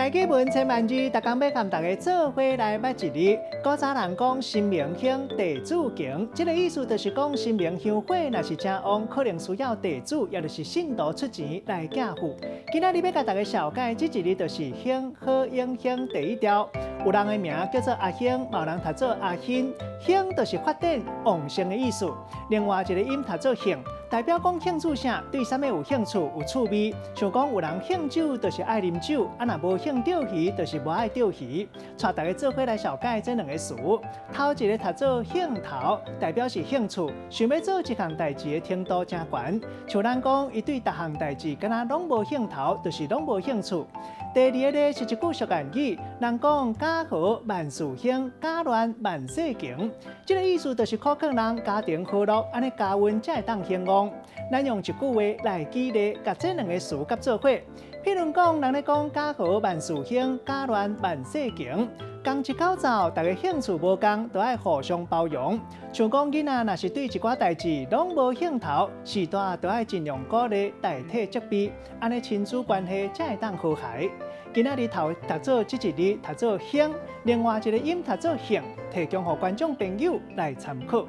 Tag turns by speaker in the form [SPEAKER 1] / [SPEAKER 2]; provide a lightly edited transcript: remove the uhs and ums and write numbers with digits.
[SPEAKER 1] 台語文千萬字，逐工欲佮大家做伙來捌一字。古早人講神明興，地主窮，這个意思就是講神明香火若是誠旺，可能需要地主，也就是信徒出錢來寄付。今仔日欲共大家紹介這一字，就是興，好用興第一調。有人的名叫做阿興，嘛有人讀做阿興。興就是發展旺盛的意思。另外一个音讀做興，代表講興趣啥，對啥物有興趣、有趣味。像講有人興酒，就是愛啉酒；啊，若無興釣魚，就是無愛釣魚。帶大家做伙來紹介這兩个詞。頭一个讀做興頭，代表是興趣，想欲做一項代誌的程度誠懸。像咱講，伊對逐項代誌敢若攏無興頭，就是攏無興趣。第二个是一句俗諺語，人講家和萬事興，家亂萬世窮。這个意思就是苦勸人家庭和樂，按呢家運才會當興旺。咱用一句話來舉例，共這兩个詞佮做伙。譬如講，人咧講家和萬事興，家亂萬世窮。仝一口灶，大家興趣無仝，都愛互相包容。像講囡仔若是對一寡代誌攏無興頭，序大都愛盡量鼓勵代替責備，按呢親子關係才會當和諧。今仔日頭讀做這一字讀做興，另外一个音讀做興，提供予觀眾朋友來參考。